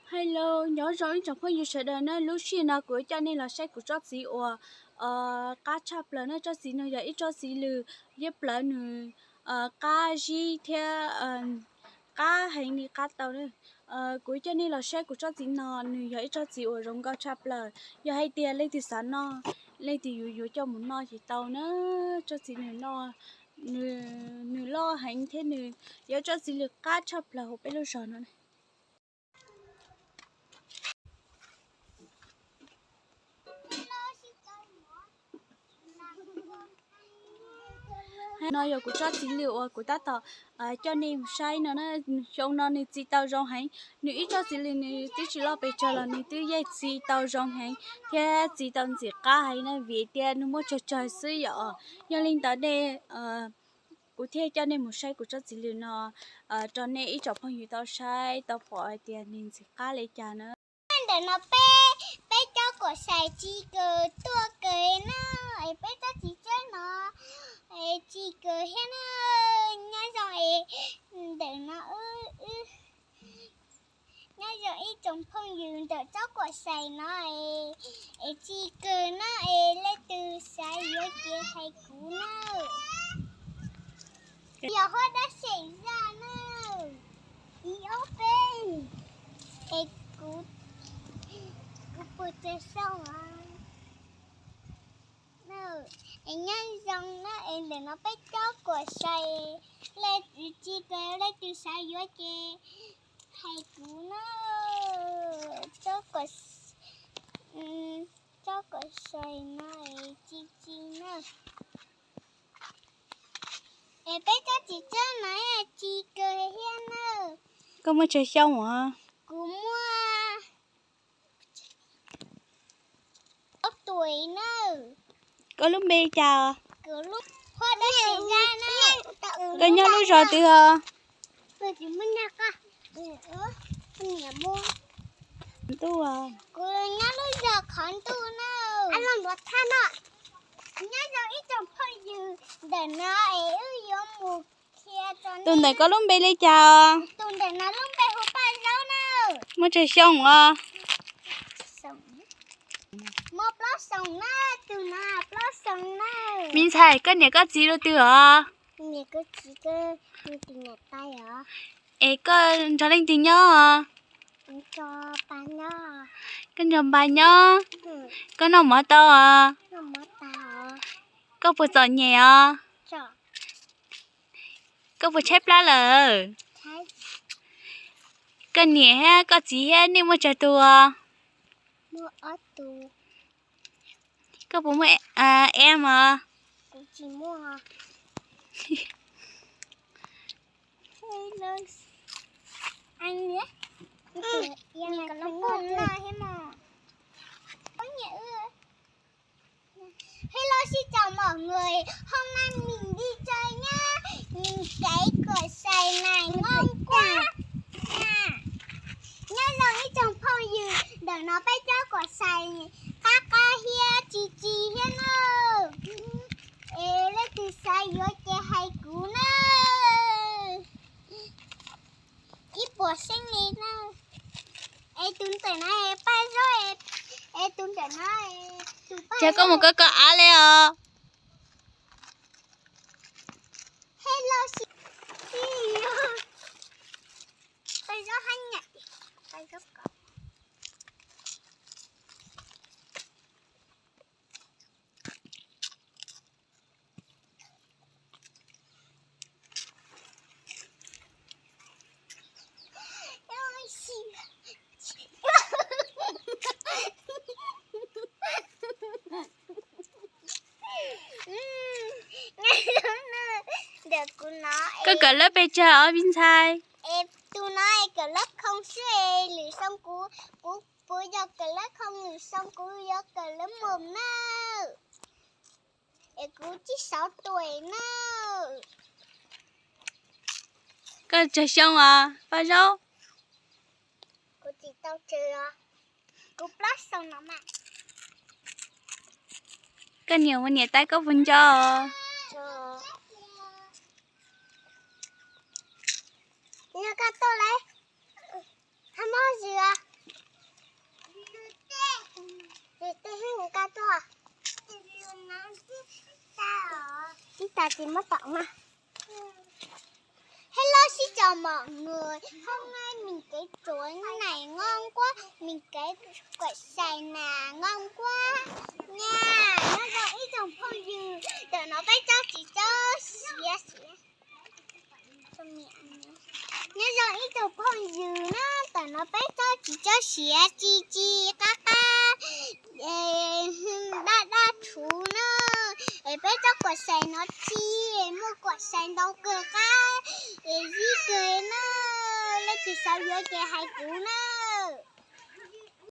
Hello, nyob zoo ib tsoom phooj ywg sawv daws na, lub sij hawm no kuv coj nej los saib kuv tsob txiv uas qab tshaj plaws na. Tsob txiv no yog ib tsob txiv lws liab plawv, nws qab zib thiab qab heev li qab tau na. Kuv coj nej los saib kuv tsob txiv no, nws yog ib tsob txiv uas zoo nkauj tshaj plaws. Yog hais tias leej twg xav noj, leej twg yuav yuav coj mus noj ces tau na. Tsob txiv nws, nws loj heev thiab nws yog tsob txiv lws qab tshaj plaws hauv peb lub zos no. No yog kuv tsob txiv lws uas kuv tab tom coj nej mus saib no na. Xyoo no nws txi tau zoo heev, nws ib tsob txiv lws nws twb tsis loj pes tsawg los nws twb yeej txi tau zoo heev thiab txi tau ntxim qab heev na, vim tias nws muaj tsawg tsawg xwb yom. Yog li ntawd ne, kuv thiaj coj nej mus saib kuv tsob txiv lws no rau nej ib tsoom phooj ywg tau saib tau pom hais tias nws ntxim qab li cas na. Ntawm no peb, peb tsob kuam sai txi kawg tuaj kawg na, es peb tsob txiv tsawb no txi kawg thiab na. Nyob zoo es ntawm no wb, nyob zoo ib tsoom phooj ywg ntawm tsob kuam sai no es txi kawg na, es leej twg xav yuav ces hais kuv na. Yog huab dab xeem zaj na, ib ob peb, es kuv, kuv puas tsawg xyoo os? Es nyob zoo na, es ntawm no peb tsob kuam sai, leej twg txi kawg leej twg xav yuav ces hais kuv na. Tsob kuam, tsob kuam sai no es txi txi na. Es peb tsob txiv tsawb no txi kawg thiab na. Koj muaj tsawg xyoo os? Kuv muaj ob tuam na. Koj lub npe li cas os? Huab dab xeem zaj na. Koj nyob lub zos twg os? Ntuj, kuv nyob lub zos qhov ntuj na. Nyob zoo ib tsoom phooj ywg, ntawm no es wb yuav mus, tus ntawm koj lub npe li cas os? Tus ntawm no lub npe hu Paj Zaub na. Muaj tsawg xyoo os? Muaj plaub xyoos na, tus no plaub xyoos na. Me ntxhais, koj niam koj txiv lub twg os? Niam kuv txiv, kuv tus niam tais os. Es koj nrog leej twg nyob os? Nrog pa nyob. Koj nrog pa nyob? Koj noj mov tau os? Noj mov tau os. Koj puas txom nyem os? Txom. Koj puas tshaib plab lawm? Tshaib. Koj niam thiab koj txiv thiab nej muaj tsawg tus os? Muaj ob tus. Koj puas muaj em os? Kuv tsis muaj. Hello, xin chào mọi người. Hôm nay mình đi chơi nhá. Mình kéo của sài này ngon quá. Nha. Nhớ lòng ib tsoom phooj ywg, ntawm no peb tsob kuam sai qab qab thiab txi txi thiab na. Es leej twg xav yuav ces hais kuv na. Ib puas xeeb li na. Es tus ntawm no Paj Zaub, es tus ntawm no tus Paj Zaub. Ces koj mus koj koj av li os. Hello, Paj Zaub hab nyam, Paj Zaub ko. Koj kawm lab pes tsawg os me ntxhais? Tus no kawm lab khoo xwb, lwm xyoo kuv, kuv puas yog kawm lab khoo, lwm xyoo kuv yuav kawm lab moos na. Es kuv tsib xaus tuam na. Koj tsawg xyoo os Paj Zaub? Kuv tsis tau tsawg os. Kuv plaub xyoo no mas. Koj niam ua niam tais koj puas nco os? Nco koj tuaj lawm. Hab mob zis os. Hello, xin chào mọi người. Hôm nay mình kể chuyện này ngon quá, mình kể quạt sài nè ngon quá nha. Nó do ib tug phooj ywg, tawm no peb tsob tsis tsob siav. Nó do ib tug phooj ywg na, tawm no peb tsob tsis tsob siav, tsis tsis qab qab, daj daj rhuv na. Es peb tsob quạt sài no tsis, muaj quạt sài ntau kawg qab, es zib kawg na. Leej twg xav yuav ces hais kuv na.